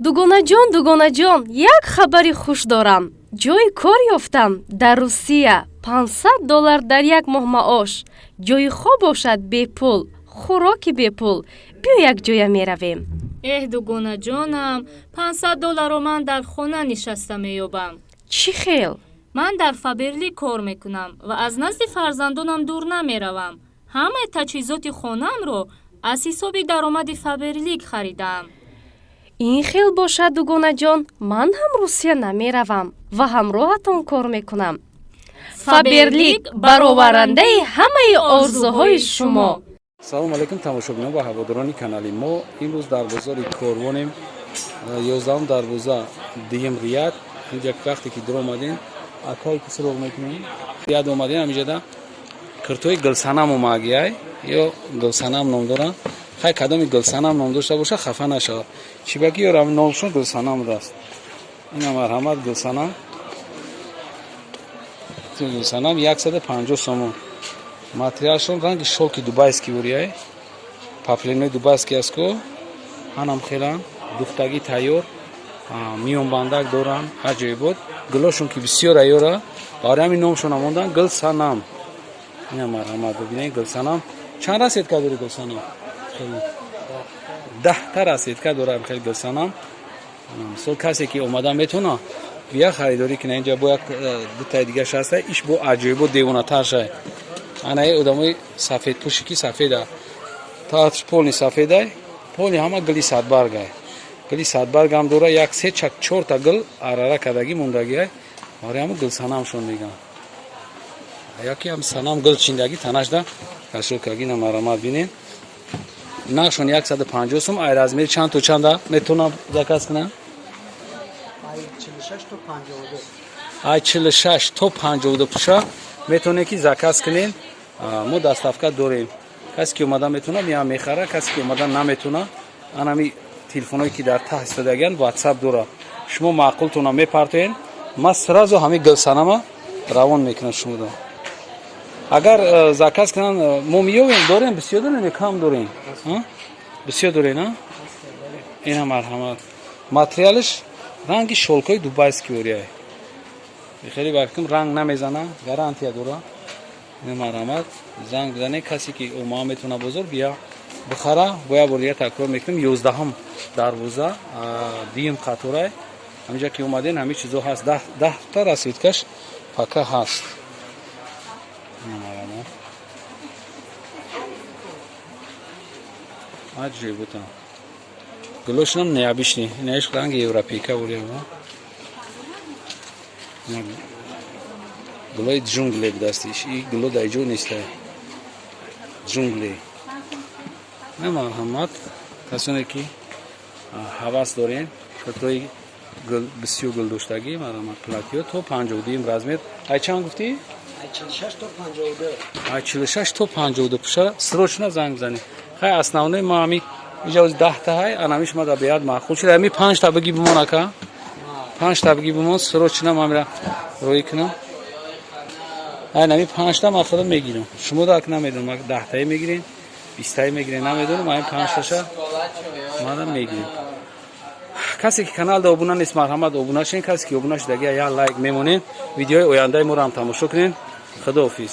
Дугонаҷон, дугонаҷон, як хабари хуш дорам. Ҷои кор ёфтам дар Русия, 500 доллар дар як моҳ маош, ҷои хоб бошад бепул, хӯроки бепул. Биё, якҷоя меравем. Эҳ, дугонаҷонам, 500 долларро ман дар хона нишаста меёбам. Чӣ хел? Ман дар Фаберлик кор мекунам ва аз назди фарзандонам дур намеравам. Ҳамаи таҷҳизоти хонаамро аз ҳисоби даромади Фаберлик харидаам. Ин хел бошад, дугонаҷон, ман ҳам Русия намеравам ва ҳамроҳатон кор мекунам. Фаберлик — бароварандаи ҳамаи орзуҳои шумо. Салому алайкум, тамошобинон ва ҳаводорони канали мо. Имрӯз дар бозори Корвонем, 11-ум дарвоза, дуюм ряд. Инҷа вақте ки дуромадем, акае ки суроғ мекунем, ряд омадем, ҳаминҷода киртои Гулсанам омагиай ё Гулсанам ном доранд. Хай, кадоми Гулсанам ном дошта боша, хафа нашавад, чибаки ё номшон Гулсанам будааст. Ина, марҳамат, Гулсанам, Гулсанам, 150 сомон. Материалшон ранги шёлки дубайский бурияй, паплинои дубайский аст ку, ҳанам хелан духтагӣ тайёр, миёнбандак доранд, аҷоибот. Гулошон ки бисёр аёра, барои ҳамин номшона мондан Гулсанам. Ина, марҳамат, бибинед, Гулсанам. Чанд расцветка дори, Гулсанам? 10-та расцветка дорам хел Гулсанам. Мисол, касе ки омада метавона бия харидорӣ кина. Инҷа бо як дутаи дигаш ҳаста, иш бо аҷоибот, девонатар шай. Анаи одамои сафедпӯши ки сафеда, таатш полный сафедай, полный ҳама гули садбаргай. Гули садбаргам дора, як се чак чорта гул арара кардагӣ мондагиай, барои ҳамо Гулсанамшон мегӯянд. Яке ҳам санам гул чиндагӣ танашда кашокагина. Марамат, бинен, нархшон 150 сум. Ай размери чанд то чанда метавонам заказ кунам? Ай 46 то 52 пуша метавонед ки заказ кунед. Мо доставка дорем. Касе ки омада метавона, меа мехара, касе ки омада наметавона, анами телефоное ки дар таҳ истодагианд, Ватсап дора. Шумо маъқултона мепартоед, ма сразу ҳамин Гулсанама равон мекунам шумода. Агар заказ кунанд, мо меёвем. Дорем, бисёр дорем ё кам дорем? Бисёр дорем. Ина, марҳамат, материалаш ранги шёлкои дубайский ориай, хеле ба фикрам ранг намезана, гарантия дора. Ина, марҳамат, занг бизанед. Касе ки омаа метавона бозор бия бихара. Бо як бор дига такрор мекунем: 11-ум дарвоза, дуюм қаторай. Ҳаминҷа ки омаден, ҳамин чизо ҳаст, 10-та расцветкаш пака ҳаст. Ина, аҷибутам, гулошонам необычный, инаиш ранги европейка бурия, гулои джунгли будааст. И гуло дар ҷо нестай, джунгли. Марҳамат, касоне ки ҳавас дорем киртои бисёр гулдоштагӣ, марҳамат, платьё то 52-юм размер. Ай чанд гуфтӣ? Ай 46 то 52 пуша срочно занг бизанед. Хай, основной ма ҳами иҷа 10-та ҳай, анамиш ма да беяд маъқул шуд. Ами панҷта биги бимон, ака, панҷта биги бимон, срочно ма мира роӣ кунам. Ай нами панҷта ма худам мегирам. Шумо да намедонам, 10-тае мегирем, 20-тае мегирем, намедонам, ами панҷташа мада мегирем. Касе ки каналда обуна нест, марҳамат, обуна шен. Касе ки обуна шудагия, як лайк мемонем. Видеои ояндаи моро ҳам тамошо кунем. Худоҳофиз.